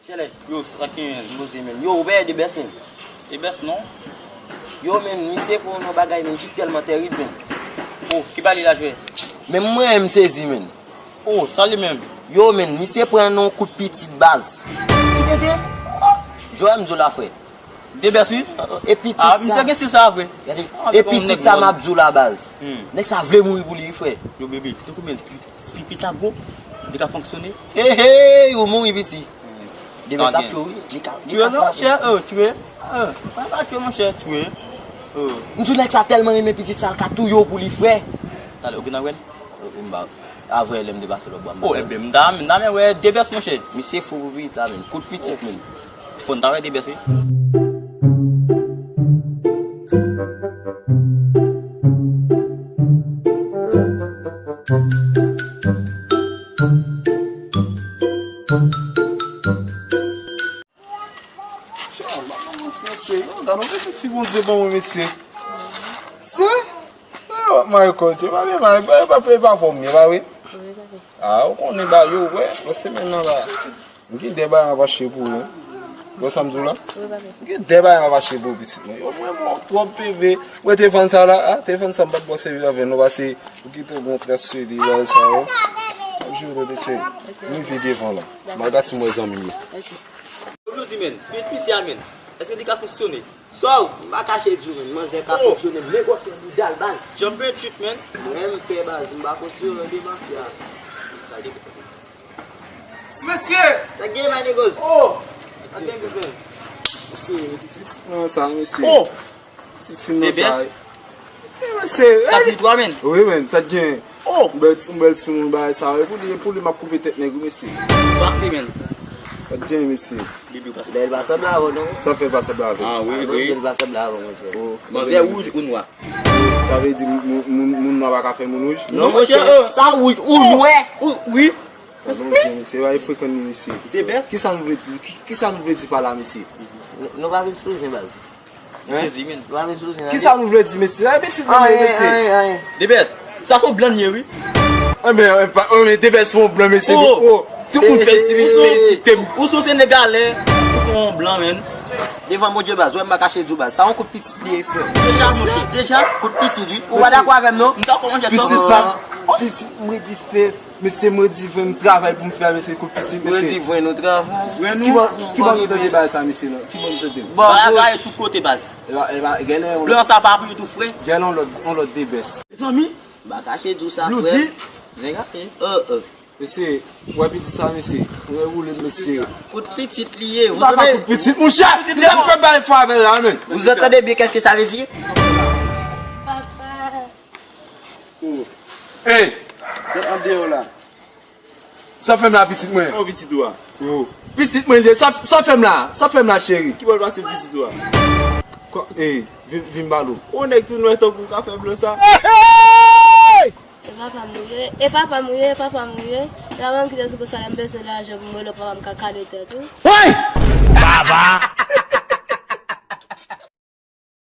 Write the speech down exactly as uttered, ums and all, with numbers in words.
Chèlè. Yo, sa k gen? Poze, menn. Yo, ou wè Debès, menn? Debès, non. Yo, menn, misye fè yon bagay, menn, ki tèlman tèrib, menn. Oh, ki bagay li la jwe? Menm mwen, m sezi, menn. Oh, sa li menm? Yo, menn, misye pran yon kout pitit baz. Ki tete? Jwè m di w la, frè. Debès, wi. E pitit sa. Ah, misye gen stil sa, vre. Gade, e pitit sa m ap di w la, baz. Nèg sa vle mouri pou li, wi, frè. Yo, bebe, tankou menn, pi- Pipit la gwo, li ka fonksyone. Hey, hey, ou mouri piti. Debès ap tchwe w, wi. Li ka, li ka frape. Tchwe, monchè, oh, tchwe. Oh, pa, pa tchwe, monchè, tchwe. Oh. M di w nèg sa tèlman renmen pitit sa, l ka touye w pou li, frè. Talè, ou gen nan wè l? Oh, m ba, avè lè m te pase lòt bò, m ba. Oh, ebyen, m ta, m ta renmen wè Debès, monchè. Misye fou pou pitit la, menn. Kout pitit, menn. Fò n ta wè Debès, wi. Mesye, yo, gade yon pitit fi Bondye ban mwen, mesye. Se? Yo, my God, yo pa byen mal, yo pa, yo pa, yo pa fè w byen, pa vre? Ah, ou konnen ba yo, wè, nan semèn nan la. M gen de bagay m ap achte pou ou. Wè sa m di w la? M gen de bagay m ap achte pou ou, pitit mwen. Yo, mwen bon, twòp bebe. Wè telefòn sa la, ah, telefòn sa m pa t bò sèvi avè l non, paske ou kite w gen yon tras sou li, bagay sa yo. M ap jere w, pitit. M rive devan la. M al gade si m wè zanmi m yo. Yo, Bluesy, menn, pitit misye a, menn. Èske li ka fonksyone? Sow, m pa kache di w, menn, manzè ka fonksyone, men gwosè bouda l, baz. Jump and shoot, menn. Mwen, m pè, baz, m pa konsidere de mafya. Sa de Ti mesye! Sa gen, my niggas? Oh! Sa gen, kouzen? Mesye, pitit mwen sa, mesye. Oh! Pitit fi m nan sa. Debès? Eh, mesye, sa eh, pi twa, menn. Wi, menn, sa gen. Oh! Yon bèl, yon bèl timoun bagay sa, wi, pou li, pou li m ap koupe tèt nèg, wi, mesye. Pase, menn. Sa gen, mesye. Bibi ou pase. Lè l pa sanble avè w, non. Sa fè l pa sanble avè w. Ah, wi, wi. Lè l pa sanble avè w, monchè. Oh. Manzè wouj ou nwa? Sa vle di moun, moun, moun nwa pa ka fè moun wouj? Non, monchè, sa wouj ou nwè. Ou, wi. Mesye, mesye, pa frekan ni mesye. Debès? Kisa nou vle di? Ki, kisa nou vle di pa la, mesye? Nou, nou pa vin sou zen, baz. Hein? Sezi, menn. Nou pa vin sou zen, kisa nou vle di, mesye? Ay, pitit mwen, mesye. Anyen, anyen. Debès, sa se yon blan li ye, wi. Anben, anben, Debès se yon blan, mesye. Oh. Tout moun fè si, mesye. Ou se yon Senegalè, ou se yon blan, menn. Devan Bondye, baz, wè m pa kache di w, baz. Sa yon kout pitit li ye, frè. Deja, monchè, deja. Kout pitit, wi. Ou pa dakò avè m, non? M dakò, monchè, pitit sa. Pitit mwen di fè. Mesye, mwen di vre, m travay pou m fè, mesye, kout pitit, mesye. Mwen di vre, nou travay. Vre nou. Ki bò, ki bò nou tande bagay sa, mesye, non? Ki bò nou tande? Bagay tout kote, baz. E pa, e pa, gen yon lòt. Blan sa pa pou yo tou, frè. Gen yon lòt, yon lòt Debès. Zanmi, m pa kache di w sa, frè. Bloody. Zen kache. Euh, euh. Mesye, wè pitit sa, mesye. Wè woule, mesye. Kout pitit li ye. Ou pa ka kout pitit, monchè. Pitit sa, monchè, bay fwa avè la, menn. Vous entendez bien qu'est-ce que ça veut dire? Papa. Oh. Hey! Tèt andeyò la. Sa fè m la, pitit mwen? Oh, pitit ou a. Oh. Pitit mwen, sa, sa fè m la? Sa fè m la, cheri? Ki bò l pase pitit ou a? Ko-, hey, vin, vin ba l ou. Ou nèg tou nwè tankou w ka fè blan sa. Hey! E papa m ou ye, e papa m ou ye, e papa m ou ye. E papa m kite sou konsa lè m bezwen lajan pou mwen, lè papa m ka kale tèt ou. Hey! Baba!